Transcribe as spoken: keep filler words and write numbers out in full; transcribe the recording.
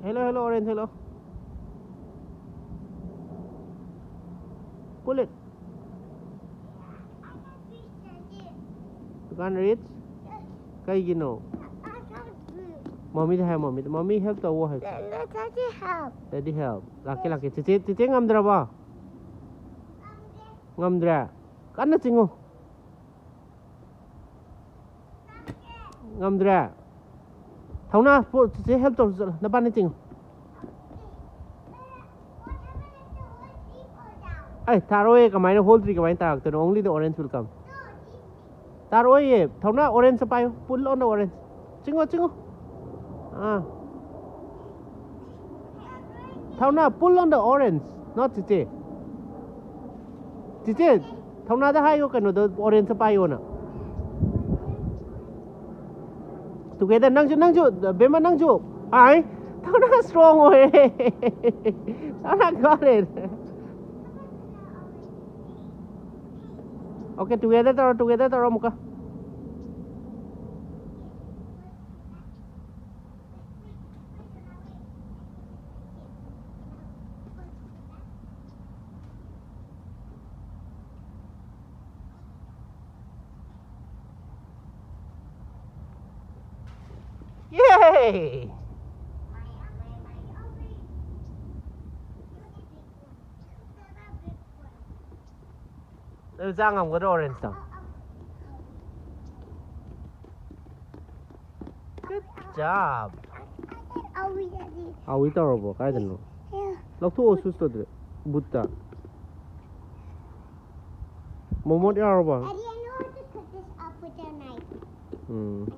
Hello, hello, orange, hello. Pull it. You can't reach? ꯀꯩꯒꯤꯅꯣ? ꯃꯣꯃꯤꯗ ꯍꯥꯏꯌꯣ, ꯃꯣꯃꯤꯗ꯫ ꯃꯣꯃꯤ help ꯇꯧꯋꯣ ꯍꯥꯏꯌꯣ꯫ Let, let daddy help. Daddy help. ꯂꯥꯛꯀꯦ, ꯂꯥꯛꯀꯦ꯫ ꯆꯦꯆꯦ, ꯆꯦꯆꯦ ꯉꯝꯗ꯭ꯔꯕꯣ? ꯉꯝꯗ꯭ꯔꯦ? ꯀꯟꯅ ꯆꯤꯡꯉꯨ꯫ ꯉꯝꯗ꯭ꯔꯦ? ꯊꯧꯅꯥ, ꯄꯣ-, ꯆꯦꯆꯦ help ꯇꯧꯔꯁꯨ ꯆꯠꯂꯣ꯫ ꯅꯕꯥꯅꯤ ꯆꯤꯡꯉꯨ꯫ ꯑꯩ ꯊꯥꯔꯛꯑꯣꯏ, ꯀꯃꯥꯏꯅ ꯍꯣꯜ ꯇ꯭ꯔꯤ ꯀꯃꯥꯏꯅ ꯇꯥꯔꯛꯇꯣꯏꯅꯣ? Only the orange will come. ꯇꯥꯔꯛꯑꯣꯏꯌꯦ, ꯊꯧꯅꯥ orange ꯄꯥꯏꯌꯨ, pull on the orange. ꯆꯤꯡꯉꯣ, ꯆꯤꯡꯉꯣ꯫ ꯑꯥ꯫ ꯊꯧꯅꯥ, pull on the orange, not ꯆꯤꯆꯦ꯫ ꯆꯤꯆꯦ, ꯊꯧꯅꯥꯗ ꯍꯥꯏꯌꯣ ꯀꯩꯅꯣꯗꯣ, orange ꯄꯥꯏꯌꯣꯅ꯫ Together, ꯅꯪꯁꯨ, ꯅꯪꯁꯨ, ꯕꯦꯝꯃ, ꯅꯪꯁꯨ꯫ ꯑꯥꯏ, ꯊꯧꯅꯥ strong ꯑꯣꯏꯔꯦ꯫ ꯊꯧꯅꯥ ꯀꯥꯔꯦ꯫ Okay, together ꯇꯧꯔꯣ, together ꯇꯧꯔꯣ ꯑꯃꯨꯛꯀ꯫ Yay! ꯅꯪ ꯆꯥ ꯉꯝꯒꯗ꯭ꯔꯣ orange to? Good job. Are we ready? ꯑꯥꯎꯋꯤ ꯇꯧꯔꯕꯣ? ꯀꯥꯏꯗꯅꯣ? Yeah. ꯂꯧꯊꯣꯛꯑꯣ shoes ꯇꯣ ꯑꯗꯨꯗꯤ꯫ Boot ꯇ꯫ ꯃꯣꯃꯣꯠ ꯌꯥꯎꯔꯕꯣ? Daddy, I know how to cut this up with a knife. Um.